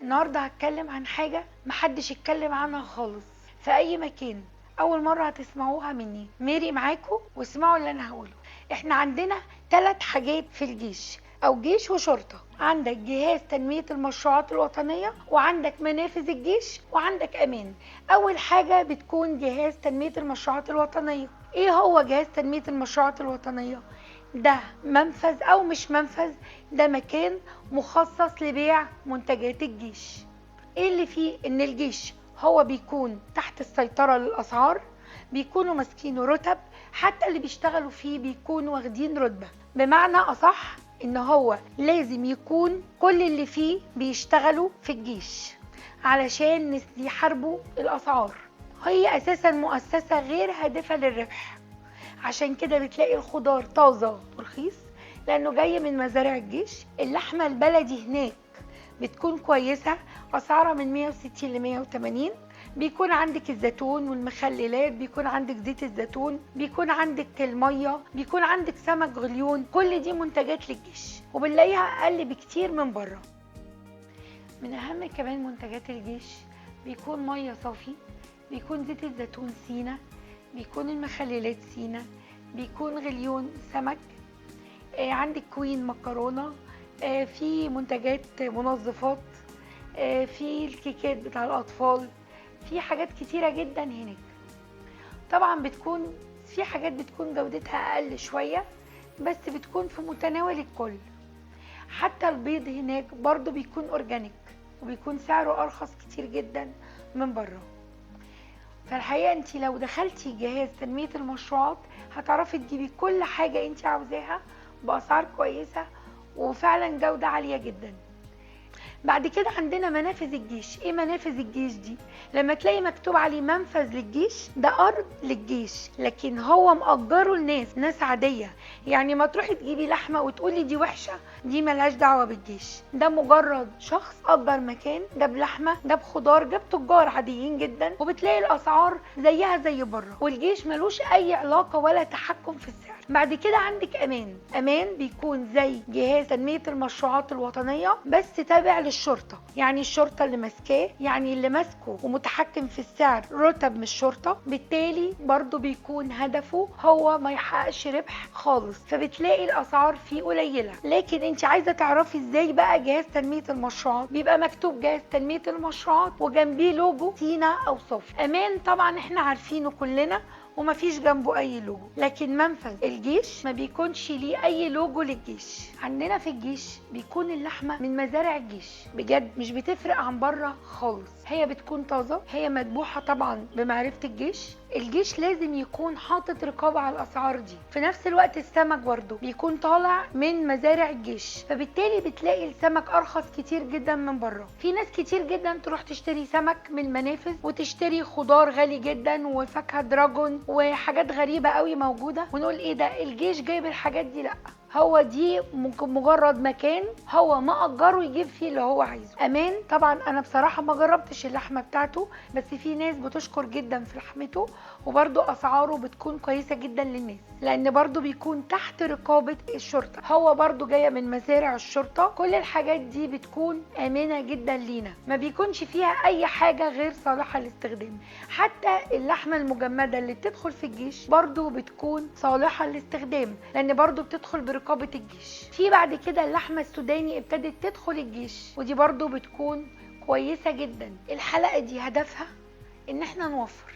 النهارده هتكلم عن حاجة محدش اتكلم عنها خالص في اي مكان، اول مرة هتسمعوها مني. ميري معاكم واسمعوا اللي انا هقوله. احنا عندنا 3 حاجات في الجيش، او جيش وشرطه. عندك جهاز تنمية المشروعات الوطنية، وعندك منافذ الجيش، وعندك امان. اول حاجة بتكون جهاز تنمية المشروعات الوطنية. ايه هو جهاز تنمية المشروعات الوطنية؟ ده منفذ او مش منفذ، ده مكان مخصص لبيع منتجات الجيش. ايه اللي فيه؟ ان الجيش هو بيكون تحت السيطرة للأسعار، بيكونوا ماسكينه رتب، حتى اللي بيشتغلوا فيه بيكونوا واخدين رتبة. بمعنى أصح ان هو لازم يكون كل اللي فيه بيشتغلوا في الجيش علشان يحاربوا الأسعار. هي أساسا مؤسسة غير هادفة للربح، عشان كده بتلاقي الخضار طازة ورخيص لأنه جاي من مزارع الجيش. اللحمة البلدي هناك بتكون كويسة، أسعارها من 160 ل 180. بيكون عندك الزيتون والمخللات، بيكون عندك زيت الزيتون، بيكون عندك المية، بيكون عندك سمك غليون. كل دي منتجات للجيش وبنلاقيها أقل بكتير من بره. من أهم كمان منتجات الجيش بيكون مية صافي، بيكون زيت الزيتون سينا، بيكون المخللات سينا، بيكون غليون سمك، عندك كوين مكرونة، في منتجات منظفات، في الكيكات بتاع الأطفال، في حاجات كتيرة جدا هناك. طبعا بتكون في حاجات بتكون جودتها أقل شوية بس بتكون في متناول الكل. حتى البيض هناك برضو بيكون organic وبيكون سعره أرخص كتير جدا من بره. فالحقيقة انت لو دخلتي جهاز تنمية المشروعات هتعرفي تجيبي كل حاجة انت عاوزاها بأسعار كويسة وفعلا جودة عالية جدا. بعد كده عندنا منافذ الجيش. ايه منافذ الجيش دي؟ لما تلاقي مكتوب عليه منفذ للجيش، ده ارض للجيش، لكن هو مأجره لناس، ناس عادية. يعني ما تروحي تجيبي لحمة وتقولي دي وحشة، دي ملهاش دعوة بالجيش. ده مجرد شخص أجر مكان، جاب لحمة، جاب خضار، جاب تجار عاديين جدا، وبتلاقي الأسعار زيها زي بره، والجيش ملوش أي علاقة ولا تحكم في السعر. بعد كده عندك امان. امان بيكون زي جهاز تنمية المشروعات الوطنية بس تابع للشرطة، يعني الشرطة اللي ماسكاه، يعني اللي ماسكه ومتحكم في السعر رتب من الشرطة، بالتالي برضو بيكون هدفه هو ما يحققش ربح خالص، فبتلاقي الاسعار فيه قليلة. لكن انت عايزة تعرفي ازاي بقى جهاز تنمية المشروعات؟ بيبقى مكتوب جهاز تنمية المشروعات وجنبيه لوجو سينا او صافي. امان طبعا احنا عارفينه كلنا ومفيش جنبه اي لوجو، لكن منفذ الجيش ما بيكونش ليه اي لوجو للجيش. عندنا في الجيش بيكون اللحمة من مزارع الجيش، بجد مش بتفرق عن بره خالص، هي بتكون طازة، هي مذبوحه طبعا بمعرفة الجيش. الجيش لازم يكون حاطط رقابه على الاسعار دي. في نفس الوقت السمك برضه بيكون طالع من مزارع الجيش، فبالتالي بتلاقي السمك ارخص كتير جدا من بره. في ناس كتير جدا تروح تشتري سمك من المنافذ وتشتري خضار غالي جدا وفاكهة دراجون وحاجات غريبة قوي موجودة، ونقول ايه ده الجيش جايب الحاجات دي؟ لا، هو دي مجرد مكان هو مأجره يجيب فيه اللي هو عايزه. امان طبعا انا بصراحة ما جربتش اللحمة بتاعته، بس في ناس بتشكر جدا في لحمته، وبرده اسعاره بتكون كويسة جدا للناس، لان برده بيكون تحت رقابه الشرطة، هو برده جاية من مزارع الشرطة. كل الحاجات دي بتكون امنه جدا لينا، ما بيكونش فيها اي حاجة غير صالحه للاستخدام. حتى اللحمة المجمده اللي بتدخل في الجيش برده بتكون صالحه للاستخدام، لان برده بتدخل برقابه الجيش. في بعد كده اللحمة السوداني ابتدت تدخل الجيش، ودي برده بتكون كويسة جدا. الحلقة دي هدفها ان احنا نوفر،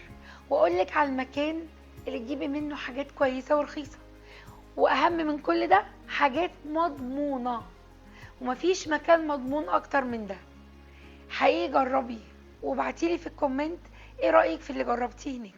واقول لك على المكان اللي تجيبي منه حاجات كويسة ورخيصه، واهم من كل ده حاجات مضمونه، ومفيش مكان مضمون اكتر من ده. حقيقي جربي وابعتيلي في ال comment ايه رايك في اللي جربتيه هناك.